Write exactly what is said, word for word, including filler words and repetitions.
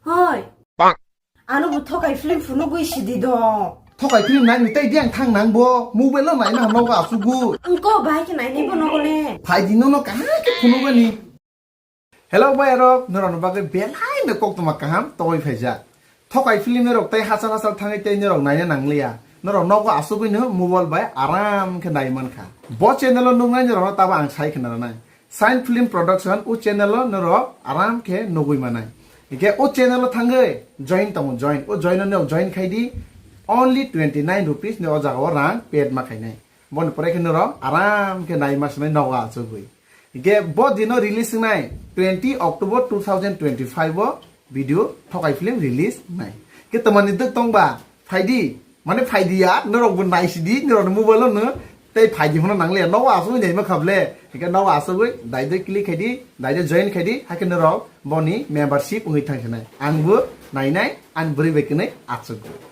Hoi. Ano bo thokai film phunugwi sidi do. Thokai film nainwi tei di ang thang nang bo. Mobile no naina hamno ga asugu. Angko bahai khe nainai bo nogo le. Phaidi no no kaham khe phunugani. Hello bai rok, norok no bagwi belai no koktwma kaham togwi phaijak. Thokai film norok tei hachal hachal thangwi tei norok naina nangliya. Norok nogo asugwi no mobile bai aram khe nai mankha. Bo channel o nuknai norok no tabo ang sai khna rwnai. Sign Film Production o channel o norok aram khe nugwi manai. Hingkhe o channel o thangwi join tongo, join. O join o norok join khai di, only twenty nine rupees ni o jaga o rang paid ma khainai. Boni pore khe norok aram khe nai ma sinai nogo achugwi. Hingkhe bo dino release wngnai twenty October two thousand twenty-five o video Thokai film release wngnai. Khe tamani dwk tongba phaidi, mane phaidi ya, norok bo naisidi, norok ni mobile o no tei phaidi phano nangliya, nogo achugwi naima khable. Hingkhe nogo achugwi daide click khaidi, daide join khaidi, hakhe norok boni membership wngwi thangsinai. Ang bo nainai, ang bwrwi bai kwnwi achugwi.